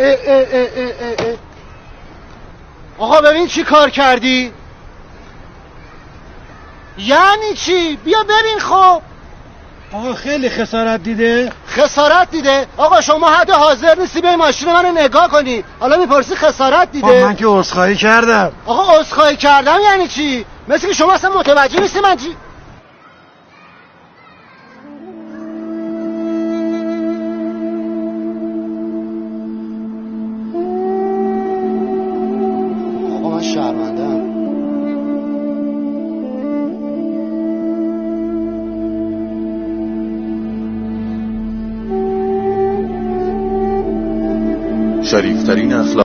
ای ای ای ای ای. آقا ببین چی کار کردی؟ یعنی چی؟ بیا ببین. خب آقا خیلی خسارت دیده. خسارت دیده؟ آقا شما حتی حاضر نیستی به ماشین منو نگاه کنی، حالا میپرسی خسارت دیده؟ من که عذرخواهی کردم. آقا عذرخواهی کردم یعنی چی؟ مثل که شما اصلا متوجه نیستی من چی. آقا من شرمنده‌ام. شریفترین اخلاق.